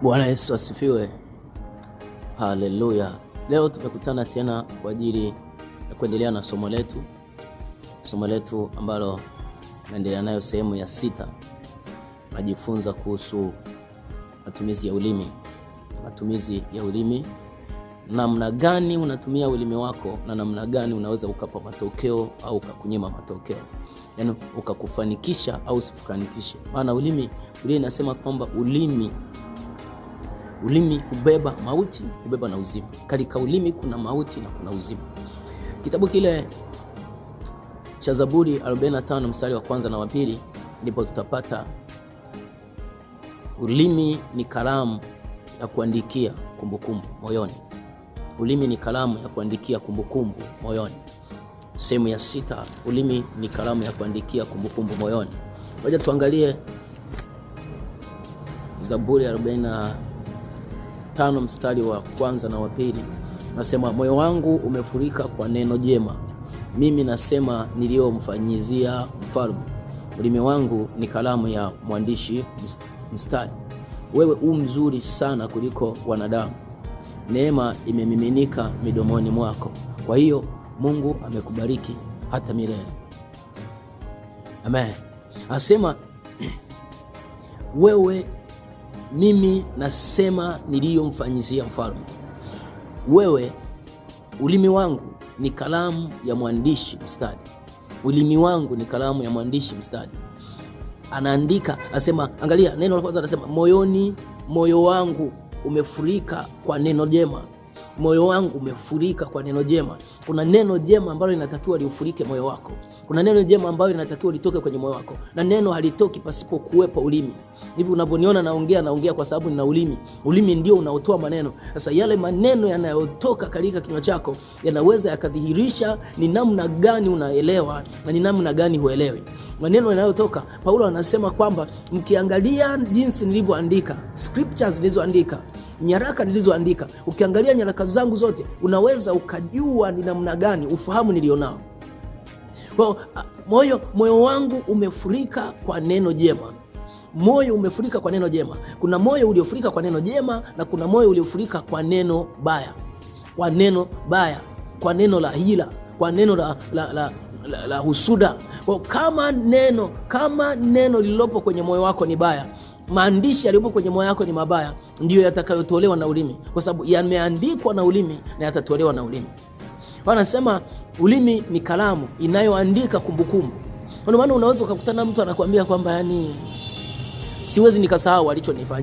Bwana Yesu asifiwe. Haleluya. Leo tumekutana tena kwa ajili ya kuendelea na somo letu, somo letu ambalo tunaendelea nayo sehemu ya 6. Tunajifunza kuhusu matumizi ya ulimi, matumizi ya ulimi, namna gani unatumia ulimi wako na namna gani unaweza ukapa matokeo au ukakunyima matokeo, yaani ukakufanikisha au usikufanikishe. Maana ulimi, Biblia inasema kwamba ulimi hubeba mauti, hubeba na uzima. Katika ulimi kuna mauti na kuna uzima. Kitabu kile cha Zaburi 45 mstari wa kwanza na wa pili ndipo tutapata ulimi ni kalamu ya kuandikia kumbukumbu moyoni. Ulimi ni kalamu ya kuandikia kumbukumbu moyoni. Sehemu ya 6, ulimi ni kalamu ya kuandikia kumbukumbu moyoni. Ngoja tuangalie Zaburi 45 mstari wa kwanza na wa pili. Nasema, moyo wangu umefurika kwa neno jema, mimi nasema niliyomfanyizia mfalme. Ulimi wangu ni kalamu ya mwandishi mstari. Wewe u mzuri sana kuliko wanadamu, neema imemiminika midomoni mwako. Kwa hiyo Mungu amekubariki hata milele. Amen. Asema wewe, mimi nasema niliyomfanyizia mfalme. Wewe, ulimi wangu ni kalamu ya mwandishi mstadi. Ulimi wangu ni kalamu ya mwandishi mstadi. Anaandika, asema, angalia neno la kwanza, anasema moyoni, moyo wangu umefurika kwa neno jema. Moyo wangu umefurika kwa neno jema. Kuna neno jema ambalo linatakiwa liufurike moyo wako. Kuna neno jema ambalo linatakiwa litoke kwenye moyo wako, na neno halitoki pasipo kuwepo ulimi. Hivi unavyoniona naongea, naongea kwa sababu nina ulimi. Ulimi ndio unaotoa maneno. Sasa yale maneno yanayotoka katika kinywa chako yanaweza yakadhihirisha ni namna gani unaelewa na ni namna gani huelewi maneno yanayotoka. Paulo anasema kwamba mkiangalia jinsi nilivyoandika, scriptures nilizoandika, nyaraka nilizoandika, ukiangalia nyaraka zangu zote unaweza ukajua ni namna gani ufahamu nilionao. Kwa moyo wangu umefurika kwa neno jema. Moyo umefurika kwa neno jema. Kuna moyo uliofurika kwa neno jema na kuna moyo uliofurika kwa neno baya, kwa neno baya, kwa neno la hila, kwa neno la husuda. Kwa kama neno lililopo kwenye moyo wako ni baya, maandishi yaliyopo kwenye moyo wako ni mabaya, ndiyo yatakayotolewa na ulimi, kwa sababu yameandikwa na ulimi na yatatolewa na ulimi. Wanasema ulimi ni kalamu inayoandika kumbukumbu. Ndio maana unaweza ukakutana mtu anakuambia kwamba yani siwezi nikasahau alichonifanyia.